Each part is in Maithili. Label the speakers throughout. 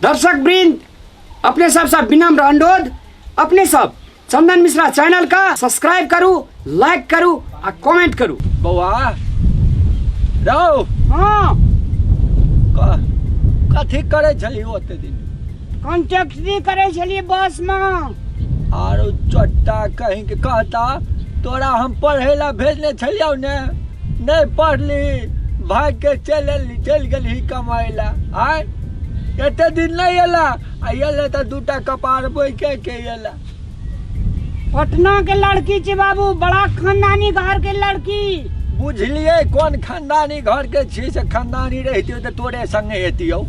Speaker 1: दर्शक वृंद, अपने सब सब विनम्र अनुरोध, अपने सब चंदन मिश्रा चैनल का सब्सक्राइब करू, लाइक करू आ कमेंट करू।
Speaker 2: बौआ रौ।
Speaker 1: हाँ।
Speaker 2: कथी करै छली ओते दिन?
Speaker 1: कॉन्ट्रैक्टरी करै छलियै बस में।
Speaker 2: आरो चट्टा कहीं के कहता तोरा हम पढ़े ला भेजने छलियौ ने, नहीं पढ़ली, भाग के चल एली, चल गेलही कमाए ला। आय एते दिन नहीं एला, आ एले तऽ दूटा कपार बोइके के एला।
Speaker 1: पटना के लड़की छै बाबू, बड़ा खानदानी घर के लड़की।
Speaker 2: बुझलिए कोन खानदानी घर के छी, से खानदानी रहितियौ तऽ तोरे संगे एतियौ।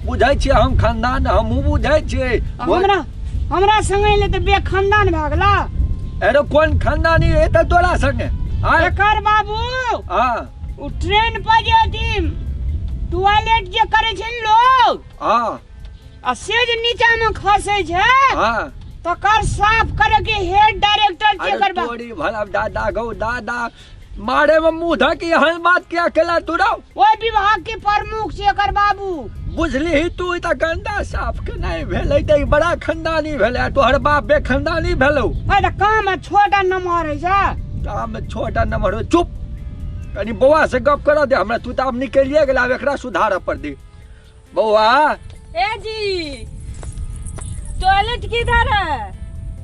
Speaker 2: बुझै छियै हम खानदान, हमहूँ बुझै छियै।
Speaker 1: हमरा हमरा संगे एलै तऽ बेखानदान भए गेला।
Speaker 2: अरे कोन खानदानी है तऽ तोरा संगे? आँय?
Speaker 1: एकर बाबू,
Speaker 2: हाँ।
Speaker 1: ओ ट्रेन पर जे अथी टॉयलेट जे करै छै ने लोग,
Speaker 2: हाँ।
Speaker 1: आ से जे नीचा में खसै छै,
Speaker 2: हाँ।
Speaker 1: तकर साफ करे के हेड डायरेक्टर छै
Speaker 2: अरे
Speaker 1: एकर बाप।
Speaker 2: तोरी भला दादा गौ दादा, मारे में मुंह धक एहन बात किया केला तू रौ?
Speaker 1: ओहि विभाग के प्रमुख छै एकर बाबू।
Speaker 2: बुझली ही तू ई तऽ गंदा साफ के नहीं भेलै तऽ ई बड़ा खानदानी भेलै, आ तोहर बाप बेखानदानी भेलौ।
Speaker 1: अरे तऽ काम छोटा नम्बर है छै।
Speaker 2: काम छोटा नम्बर हो। चुप, कनी बौआ से गप करऽ दे हमरा। तू तऽ आब निकलिए गेल, आब एकरा सुधारऽ पर दे। बौआ।
Speaker 3: ए जी, टॉयलेट किधर है?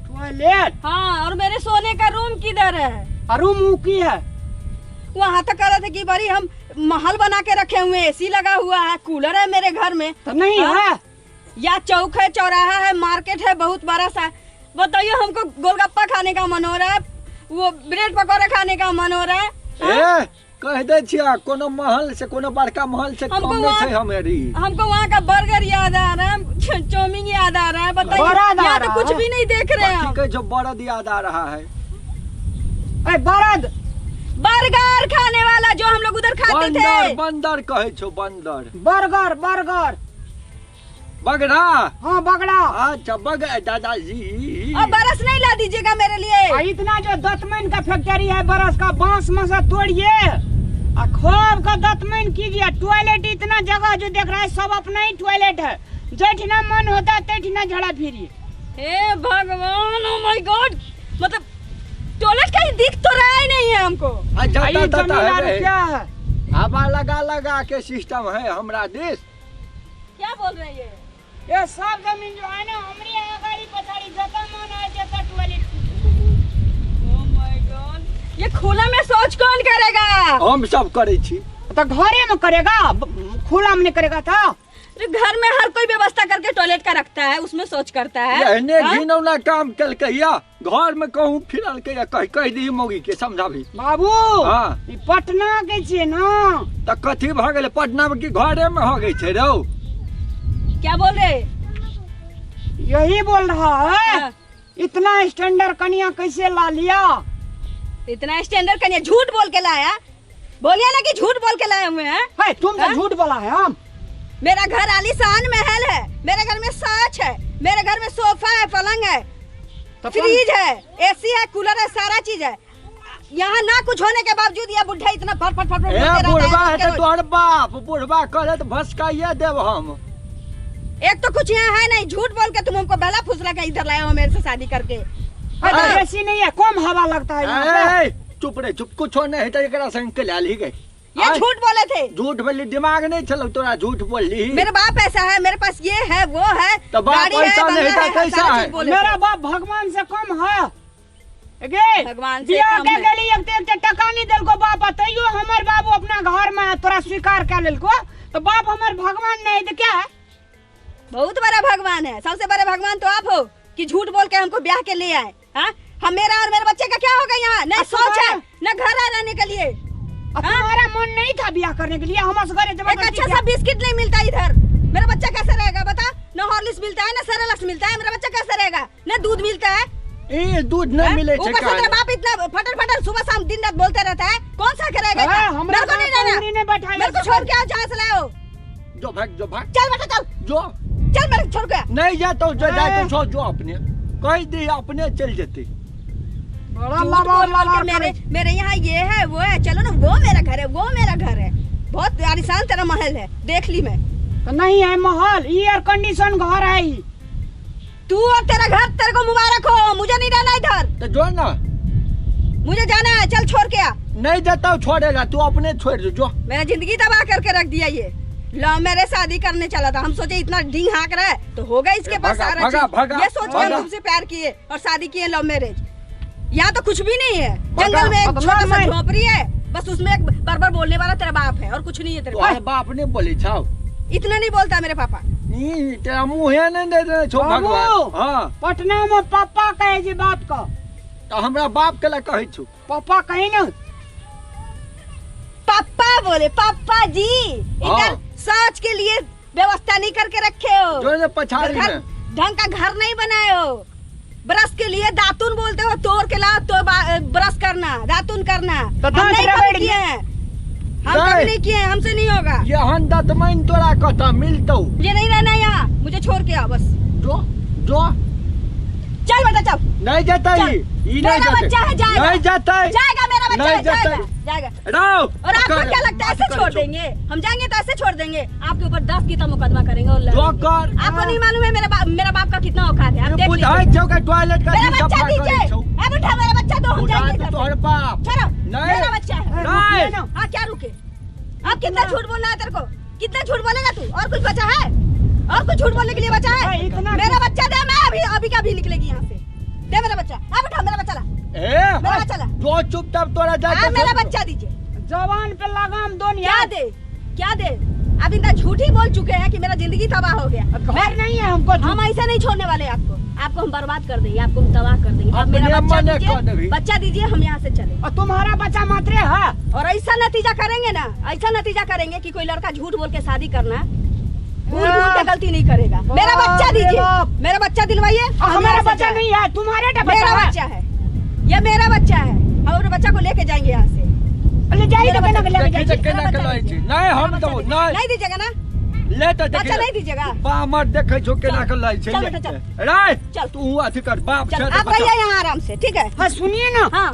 Speaker 1: टॉयलेट?
Speaker 3: हाँ, और मेरे सोने का रूम किधर है?
Speaker 1: और रूम ऊ की है?
Speaker 3: वहाँ तो कह रहे थे कि बड़ी हम महल बना के रखे हुए हैं, एसी लगा हुआ है, कूलर है मेरे घर में।
Speaker 1: तो नहीं
Speaker 3: हाँ?
Speaker 1: है।
Speaker 3: या चौक है, चौराहा है, मार्केट है बहुत बड़ा सा। बताइए, हमको गोलगप्पा खाने का मन हो रहा है, वो ब्रेड पकौड़ा खाने का मन हो रहा है।
Speaker 2: ए कह दे छिया, कोनो महल से, कोनो बड़का महल से
Speaker 3: हमको
Speaker 2: कम नहीं
Speaker 3: वहाँ
Speaker 2: छै हमेरी।
Speaker 3: हमको वहाँ का बर्गर याद आ रहा है, चाउमीन याद आ रहा है। बताइए,
Speaker 1: बर्गर आ
Speaker 3: यहाँ तो
Speaker 1: रहा
Speaker 3: कुछ
Speaker 1: है।
Speaker 3: भी नहीं देख रहे हैं हम।
Speaker 2: कथी कहै छौ, बरद याद आ रहा है?
Speaker 1: ए बरद,
Speaker 3: बर्गर खाने वाला जो हम लोग उधर खाते
Speaker 2: बंदर,
Speaker 3: थे।
Speaker 2: बंदर कहै छौ, बंदर।
Speaker 1: Burger, burger.
Speaker 2: बगड़ा?
Speaker 1: हाँ बगड़ा।
Speaker 2: अच्छा बग दादाजी।
Speaker 3: और बरस नहीं ला दीजिएगा मेरे लिए।
Speaker 1: आ इतना जो दतमैन का फैक्ट्री है बरस का, बांस में से तोड़िए आ खूब का दतमैन कीजिए। टॉयलेट इतना जगह जो देख रहा है सब अपना ही टॉयलेट है, जेठना मन होता है तेठना झड़ा फिरिए।
Speaker 3: हे भगवान, ओ my God, मतलब टॉयलेट कहीं दिख तो रहा ही नहीं है हमको।
Speaker 2: अच्छा,
Speaker 1: आ, ये
Speaker 2: ता, ता,
Speaker 1: जमीन
Speaker 2: है
Speaker 1: आर
Speaker 2: रे।
Speaker 1: क्या है?
Speaker 2: हवा लगा लगा के सिस्टम है हमरा देश।
Speaker 3: क्या बोल रहे हैं ये?
Speaker 1: ये सब जमीन जो है ना हमरी अगाड़ी पछाड़ी जता मन है जता टॉयलेट।
Speaker 3: ओ my God, ये खुला में शौच कौन करेगा?
Speaker 2: हम सब करै छी।
Speaker 1: तो घरे में करेगा, खुला में नहीं करेगा था।
Speaker 3: अरे घर में हर कोई व्यवस्था करके टॉयलेट का रखता है, उसमें शौच करता है।
Speaker 2: एहने
Speaker 3: हाँ?
Speaker 2: घिनौना काम केलकै या घर में कहूँ फिरलकै या कह कह दी मौगी के समझाबी।
Speaker 1: बाबू,
Speaker 2: हाँ।
Speaker 1: ई पटना के छियै ना।
Speaker 2: त कथी भ गेलै पटना में, की घरे में हो गई छै रौ?
Speaker 3: क्या बोल रहे?
Speaker 1: यही बोल रहा है।
Speaker 3: हाँ।
Speaker 1: इतना स्टैंडर्ड कन्या कैसे ला लिया?
Speaker 3: इतना स्टैंडर्ड कन्या झूठ बोल के लाया? बोलिए ना कि झूठ बोल के लाए हुए हैं।
Speaker 1: है, तुम तो
Speaker 3: हाँ?
Speaker 1: झूठ बोला है हम।
Speaker 3: मेरा घर आलीशान महल है, मेरे घर में साच है, मेरे घर में सोफा है, पलंग है,
Speaker 1: तो
Speaker 3: फ्रिज है, एसी है, कूलर है, सारा चीज है। यहाँ ना कुछ होने के बावजूद यह बुढ़ा इतना फट फट फट फट
Speaker 2: ए
Speaker 3: बोलते रहता
Speaker 2: बुढ़बा
Speaker 3: है
Speaker 2: है तो तोहर बाप बुढ़बा करे तो भसकाइए देब हम।
Speaker 3: एक तो कुछ यहाँ है नहीं, झूठ बोल के तुम हमको बहला फुसला के इधर लाए हो मेरे से शादी करके।
Speaker 1: अरे एसी नहीं है, कम हवा लगता है यहाँ पे।
Speaker 2: ए, चुप रे चुप, कुछो नहीं है तो एकरा संग के लाल ही गए।
Speaker 3: ये
Speaker 2: आय,
Speaker 3: झूठ बोले थे।
Speaker 2: झूठ बोली, दिमाग नहीं चलो तोरा, झूठ बोली।
Speaker 3: मेरे बाप ऐसा है, मेरे पास ये है वो है,
Speaker 2: तो बाप
Speaker 3: गाड़ी है,
Speaker 2: ऐसा नहीं
Speaker 3: बंगला
Speaker 2: था,
Speaker 3: है,
Speaker 2: कैसा
Speaker 3: सारा
Speaker 2: है?
Speaker 3: चीज बोले
Speaker 1: मेरा
Speaker 3: थे।
Speaker 1: बाप भगवान से कम है। गे,
Speaker 3: भगवान से
Speaker 1: बियाह
Speaker 3: कम
Speaker 1: के
Speaker 3: है।
Speaker 1: गेली एक तो एक टका नहीं देलको बाप, तैयो हमर बाबू अपना घर में तोरा स्वीकार कर लेलको, तो बाप हमर भगवान नहीं तो क्या है?
Speaker 3: बहुत बड़ा भगवान है, सबसे बड़े भगवान तो आप हो कि झूठ बोल के हमको ब्याह के ले आए। हाँ? हम मेरा और मेरे बच्चे का क्या होगा यहाँ? न
Speaker 1: अब
Speaker 3: सोच है
Speaker 1: तुम्हारा-
Speaker 3: न घर है रहने के लिए।
Speaker 1: अब
Speaker 3: हाँ?
Speaker 1: तुम्हारा मन नहीं था ब्याह करने के लिए, हम असगरे
Speaker 3: एक
Speaker 1: जबरदस्ती
Speaker 3: अच्छा
Speaker 1: किया।
Speaker 3: सा बिस्किट नहीं मिलता इधर, मेरा बच्चा कैसे रहेगा बता? न हॉर्लिक्स मिलता है न सेरेलैक्स मिलता है, मेरा बच्चा कैसे रहेगा? न दूध मिलता है।
Speaker 2: ए दूध नहीं
Speaker 3: हाँ?
Speaker 2: मिले
Speaker 3: ऊपर
Speaker 2: छै
Speaker 3: से
Speaker 2: काहे?
Speaker 3: मेरा बाप इतना फटर फटर सुबह शाम दिन रात बोलते रहता है, कौन सा करेगा इतना?
Speaker 1: हाँ, हमरा
Speaker 3: मेरे को नहीं
Speaker 1: बाप
Speaker 3: रहना।
Speaker 1: उंगली नहीं बैठाएगा
Speaker 3: मेरे को
Speaker 1: सब।
Speaker 3: छोड़ के आओ जहाँ से लाए हो।
Speaker 2: जो भाग, जो भाग।
Speaker 3: चल बेटा चल।
Speaker 2: जो।
Speaker 3: चल मेरे को छोड़ के आ।
Speaker 2: नहीं जाता हूँ, जो जाए
Speaker 1: ए।
Speaker 2: तो छोड़, जो अपने कह दी अपने चल जेती।
Speaker 1: बड़ा
Speaker 3: झूठ
Speaker 1: लबार
Speaker 3: बोल बोल के
Speaker 1: लबार करे।
Speaker 3: मेरे यहाँ ये है वो है, चलो ना वो मेरा घर है वो मेरा घर है, बहुत आलीशान तेरा महल है, देख ली मैं।
Speaker 1: तो नहीं है माहौल, एयर कंडीशन घर है ई।
Speaker 3: तू और तेरा घर तेरे को मुबारक हो, मुझे नहीं रहना इधर।
Speaker 2: तो जो ना,
Speaker 3: मुझे जाना है, चल छोड़ के आ।
Speaker 2: नहीं जाता हूँ छोड़ेगा, तू अपने छोड़ दे जो।
Speaker 3: मेरा जिंदगी तबाह करके रख दिया ये। लव मैरिज शादी करने चला था, हम सोचे इतना ढींग हाँक रहा है तो होगा इसके पास
Speaker 2: भगा,
Speaker 3: सारा
Speaker 2: भगा,
Speaker 3: चीज।
Speaker 2: भगा,
Speaker 3: ये सोच के हम
Speaker 2: भगा।
Speaker 3: तुमसे प्यार किए और शादी किए लव मैरिज। यहाँ तो कुछ भी नहीं है,
Speaker 2: भगा,
Speaker 3: जंगल में एक
Speaker 1: भगा,
Speaker 3: छोटा सा
Speaker 1: मैं-
Speaker 3: झोपड़ी है बस, उसमें एक बार बार बोलने वाला तेरा बाप है और कुछ नहीं है तेरे
Speaker 2: तोहर
Speaker 3: पास।
Speaker 2: बाप ने बोली छाव।
Speaker 3: इतना नहीं बोलता मेरे पापा।
Speaker 2: ई तेरा मुँह है नहीं दे दे छो
Speaker 1: बाबू।
Speaker 2: भगवान। हाँ
Speaker 1: पटना में पापा कहे जी बाप का।
Speaker 2: तो हमरा बाप के ला कहै छु।
Speaker 1: पापा कही ना।
Speaker 3: पापा बोले पापा जी,
Speaker 2: हाँ।
Speaker 3: इधर सोच के लिए व्यवस्था नहीं करके रखे हो,
Speaker 2: जो ने पछाड़ी
Speaker 3: घर
Speaker 2: में।
Speaker 3: ढंग का घर नहीं बनाए हो। ब्रश के लिए दातुन बोलते हो, तोड़ के लाओ तो ब्रश करना, दातुन करना।
Speaker 1: तो
Speaker 3: हम
Speaker 1: दांत
Speaker 3: नहीं
Speaker 1: रगड़
Speaker 3: कभी किए हैं, हम
Speaker 2: नहीं।
Speaker 3: कभी नहीं किए हैं, हमसे नहीं होगा।
Speaker 2: ये हम दतमैन तोरा कत मिलतौ।
Speaker 3: मुझे नहीं रहना यहाँ, मुझे छोड़ के आओ बस।
Speaker 2: जो जो
Speaker 3: चल बेटा चल।
Speaker 2: नहीं जाता
Speaker 3: चल।
Speaker 2: ई, ई नहीं
Speaker 3: मेरा
Speaker 2: जाते।
Speaker 3: बच्चा है, जाएगा।
Speaker 2: नहीं जाता है।
Speaker 3: जाएगा मेरा बच्चा
Speaker 2: नहीं
Speaker 3: है, जाएगा,
Speaker 2: जाता।
Speaker 3: जाएगा।
Speaker 2: राव,
Speaker 3: और आपको
Speaker 2: कर,
Speaker 3: क्या लगता है ऐसे
Speaker 2: कर
Speaker 3: छोड़
Speaker 2: छो।
Speaker 3: देंगे? हम जाएंगे तो ऐसे छोड़ देंगे, आपके ऊपर 10 की मुकदमा करेंगे और
Speaker 2: जो
Speaker 3: लड़ेंगे।
Speaker 2: कर।
Speaker 3: आपको नहीं मालूम है मेरा बाप का कितना औकात है, आप
Speaker 2: ये
Speaker 3: देख
Speaker 2: बुझाई
Speaker 3: लीजिए।
Speaker 2: छौ का टॉयलेट का
Speaker 3: मेरा
Speaker 2: जी
Speaker 3: बच्चा
Speaker 2: सफा करै
Speaker 3: दीजिए।
Speaker 2: छौ।
Speaker 3: अब उठा मेरा बच्चा दो, हम
Speaker 2: बुझा
Speaker 3: जाएंगे
Speaker 2: तो
Speaker 3: इधर से।
Speaker 2: तोहर बाप।
Speaker 3: छोड़ो,
Speaker 2: नहीं।
Speaker 3: मेरा बच्चा है।
Speaker 2: नहीं।
Speaker 3: हाँ क्या रुके? अब कितना झूठ बोलना है तेरे को? कितना झूठ बोलेगा तू? और कुछ बचा है? और कुछ झूठ बोलने के लिए बचा है?
Speaker 1: हाँ, इतना
Speaker 3: मेरा बच्चा दे, मैं अभी अभी का भी निकलेगी यहाँ से। दे मेरा बच्चा, अब उठा मेरा बच्चा ला।
Speaker 2: ए,
Speaker 3: मेरा बच्चा ला।
Speaker 2: जो चुपचाप तोरा जाके
Speaker 3: हाँ, मेरा
Speaker 2: छोड़।
Speaker 3: बच्चा दीजिए।
Speaker 1: जवान पे लगाम दो नहीं
Speaker 3: क्या
Speaker 1: यार।
Speaker 3: दे, क्या दे? अब इतना झूठ ही बोल चुके हैं कि मेरा जिंदगी तबाह हो गया।
Speaker 1: घर नहीं है हमको।
Speaker 3: हम ऐसा नहीं छोड़ने वाले आपको, आपको हम बर्बाद कर देंगे, आपको हम तबाह कर देंगे। आप मेरा
Speaker 2: अपने
Speaker 3: बच्चा
Speaker 2: मने
Speaker 3: दीजिए,
Speaker 2: कर देबी।
Speaker 3: बच्चा दीजिए, हम यहाँ से चले।
Speaker 1: और तुम्हारा बच्चा मात्र है।
Speaker 3: और ऐसा नतीजा करेंगे ना, ऐसा नतीजा करेंगे कि कोई लड़का झूठ बोल के शादी करना भूल भूल के गलती नहीं करेगा। मेरा बच्चा
Speaker 1: बाप रे
Speaker 3: दीजिए,
Speaker 1: बाप।
Speaker 3: मेरा बच्चा दिलवाइए।
Speaker 1: और
Speaker 3: हम
Speaker 1: हमारा
Speaker 3: यहाँ से
Speaker 1: बच्चा
Speaker 3: जाएं।
Speaker 1: नहीं है, तुम्हारे का
Speaker 3: मेरा
Speaker 1: बच्चा है।
Speaker 3: बच्चा है, ये मेरा बच्चा है, हम अपने बच्चा को लेके जाएंगे यहाँ से।
Speaker 1: ले जाइए
Speaker 3: मेरा
Speaker 1: तो केना
Speaker 3: बच्चा
Speaker 1: के लेके
Speaker 2: देखी
Speaker 1: जाइए।
Speaker 2: तऽ केना के
Speaker 3: मेरा
Speaker 2: लै
Speaker 3: बच्चा
Speaker 2: छी। नहीं, हम
Speaker 3: बच्चा
Speaker 2: तो
Speaker 3: दीजिए।
Speaker 2: नहीं।
Speaker 3: नहीं दीजिएगा ना?
Speaker 2: ले तऽ देखी।
Speaker 3: बच्चा नहीं दीजिएगा।
Speaker 2: बामर देखै छौ केना के लै छै।
Speaker 3: चल बेटा, चल।
Speaker 2: रे,
Speaker 3: चल।
Speaker 2: तू अथी कर, बाप
Speaker 3: चल,
Speaker 2: छै तऽ
Speaker 3: आप
Speaker 2: बच्चा।
Speaker 3: रहिए यहाँ आराम से, ठीक है?
Speaker 1: हाँ सुनिए ना।
Speaker 3: हाँ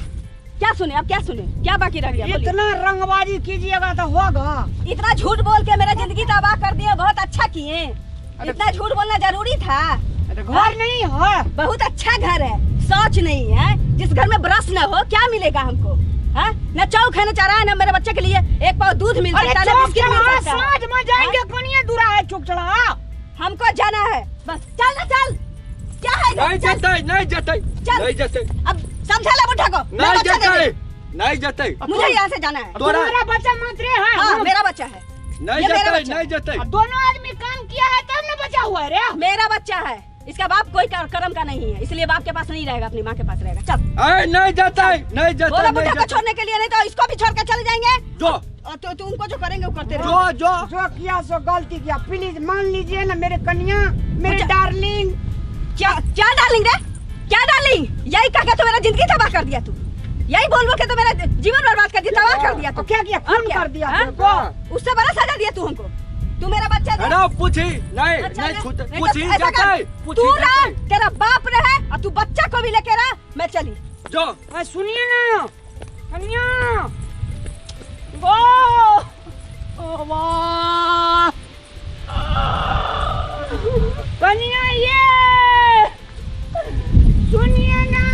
Speaker 3: क्या सुने आप, क्या सुने, क्या बाकी रह गया? बोलिए।
Speaker 1: इतना रंगबाजी कीजिएगा तो होगा।
Speaker 3: इतना झूठ बोल के मेरा जिंदगी तबाह कर दिया, बहुत अच्छा किए। इतना झूठ बोलना जरूरी था।
Speaker 1: अरे घर नहीं है,
Speaker 3: बहुत अच्छा घर है, सोच नहीं है। जिस घर में ब्रश न हो क्या मिलेगा हमको? हाँ? न चौक है न चारा है, न मेरे बच्चे के लिए एक पाव दूध मिल
Speaker 1: अरे
Speaker 3: सकता है, न
Speaker 1: चौक
Speaker 3: बिस्किट मिल
Speaker 1: चढ़ा,
Speaker 3: सकता है।
Speaker 1: साँझ में जाएंगे, कोनिए दूरा है चौक चढ़ा।
Speaker 3: हमको जाना है बस, चल ना चल। क्या है इधर?
Speaker 2: नहीं
Speaker 3: चल।
Speaker 2: जेतै, नहीं जेतै,
Speaker 3: चल।
Speaker 2: नहीं जेतै।
Speaker 3: अब समझा ले बुढ़ा को, मेरा
Speaker 2: नहीं
Speaker 3: बच्चा दे
Speaker 2: जेतै,
Speaker 3: दे।
Speaker 2: नहीं जेतै।
Speaker 3: मुझे यहाँ से जाना है।
Speaker 2: तोरा-
Speaker 1: तुम्हारा बच्चा मात्र है।
Speaker 3: हाँ,
Speaker 1: हम-
Speaker 3: मेरा बच्चा है।
Speaker 2: नहीं
Speaker 3: ये मेरा
Speaker 2: जेतै,
Speaker 3: बच्चा।
Speaker 2: नहीं जेतै।
Speaker 1: और दोनों आदमी काम किया है तब ना बचा हुआ है रे।
Speaker 3: मेरा बच्चा है, इसका बाप कोई कर्म का नहीं है, इसलिए बाप के पास नहीं रहेगा, अपनी माँ के पास रहेगा। चल।
Speaker 2: ए, नहीं जेतै, नहीं जेतै,
Speaker 3: बोला
Speaker 2: नहीं
Speaker 3: बुढ़ा को
Speaker 2: जेतै।
Speaker 3: छोड़ने के लिए, नहीं तो इसको भी छोड़ के चले जाएंगे।
Speaker 2: जो।
Speaker 3: और तो तुमको जो करेंगे वो करते
Speaker 2: जो,
Speaker 3: रहो।
Speaker 2: जो।
Speaker 1: जो किया सो गलती किया, प्लीज मान लीजिए ना मेरे कन्या, मेरे
Speaker 3: अच्छा।
Speaker 1: डार्लिंग।
Speaker 3: क्या, क्या डार्लिंग रे, क्या डार्लिंग? यही कह के तो मेरा जिंदगी तबाह कर दिया तू, यही बोल बोल के तो मेरा जीवन बर्बाद कर दिया, तबाह कर दिया तू।
Speaker 1: तो क्या किया?
Speaker 3: और
Speaker 1: खून
Speaker 3: क्या?
Speaker 1: कर दिया
Speaker 3: हाँ?
Speaker 1: तेरे को।
Speaker 3: उससे बड़ा सजा दिया तू हमको। तू मेरा बच्चा दे।
Speaker 2: अरे पूछी, नहीं,
Speaker 3: अच्छा,
Speaker 2: नहीं
Speaker 3: नहीं,
Speaker 2: छूटे,
Speaker 3: नहीं तो
Speaker 2: पूछी
Speaker 3: ऐसा कर,
Speaker 2: जेतै, पूछी
Speaker 3: तू रह,
Speaker 2: जेतै।
Speaker 3: तेरा बाप रहे और तू बच्चा को भी लेके रह, मैं चली।
Speaker 2: जो।
Speaker 1: अरे सुनिए ना कन्या, वो, ओ वाह। कन्या ये सुनिए ना,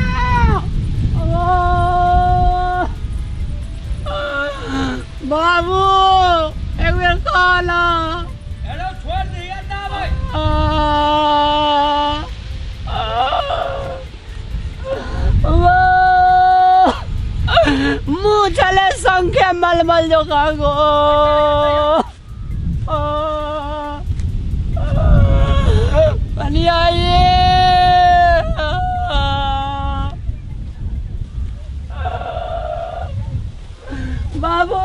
Speaker 1: ओ बाबू एक बेर कहला।
Speaker 2: अरे छोड़ दिया ना भाई।
Speaker 1: मुँह चले संख्या मलमल जो खागो। कन्या ये बाबू।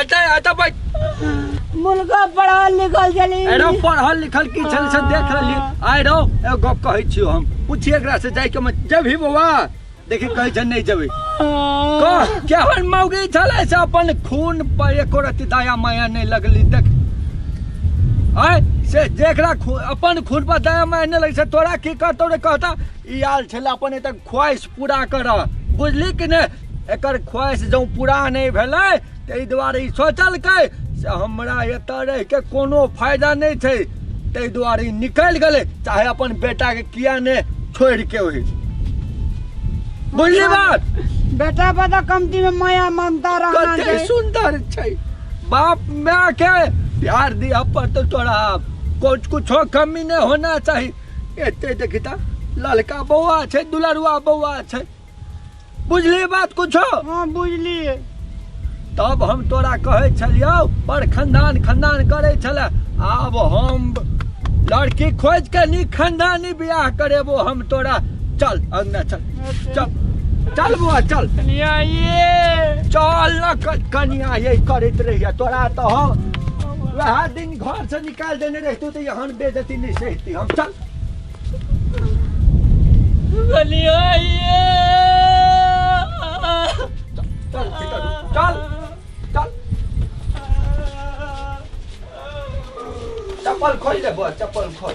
Speaker 2: एतै, एतै बैठ।
Speaker 1: मुल्का पढ़ल लिखल चली।
Speaker 2: अरे पढ़ल लिखल की छल से देख रहली। आइ रहो, एगो गप कहै छियौ हम। पूछिए एकरा से जाय के म जेबही बौआ? देखी कहै छै नहीं जेबै। कह, केहन मौगी छलै से अपन खून पर एको रत्ती दया माया नहीं लगली। देख आय से जेकरा अपन खून पर दया माया नहीं लगै से तोरा की करतौ रे? कहता ई आयल छलै अपन एतऽ ख्वाहिश पूरा करऽ, बुझली कि नहि? एकर ख्वाहिश जँ पूरा नहि भेलै ताहि दुआरे ई सोचलकै से हमरा एतऽ रहिके कोनो फायदा नहि छै, ताहि दुआरे ई निकलि गेलै, चाहे अपन बेटाके किया ने छोड़ि के ओहि। बुझली बात?
Speaker 1: बेटा पर तऽ कमती में माया ममता रहना
Speaker 2: कते
Speaker 1: चाही।
Speaker 2: सुंदर छै, बाप माय के प्यार दिया पर तो तोरा कुछ कुछो कमी नहीं होना चाहिए। एते देखी त ललका बौआ छै, दुलरुआ बौआ छै। बुझली बात कुछो?
Speaker 1: हाँ बुझलिए।
Speaker 2: तब हम तोरा कहै छलियौ पर खानदान खानदान करै छले, आब हम लड़की खोज के नीक खानदानी बियाह करेबो हम तोरा। चल अंगना चल, चल चल बौआ चल।
Speaker 1: कनिया ये
Speaker 2: चल न, कनिया ये करैत रहिया तोरा तो हम वएह दिन घर से निकाल देने रहितौ तऽ एहन बेइज्जती नहि सहिती हम। चल
Speaker 1: कनिया ये
Speaker 2: चल भीतर चल, चल चप्पल खोल ले बौआ, चप्पल खोल।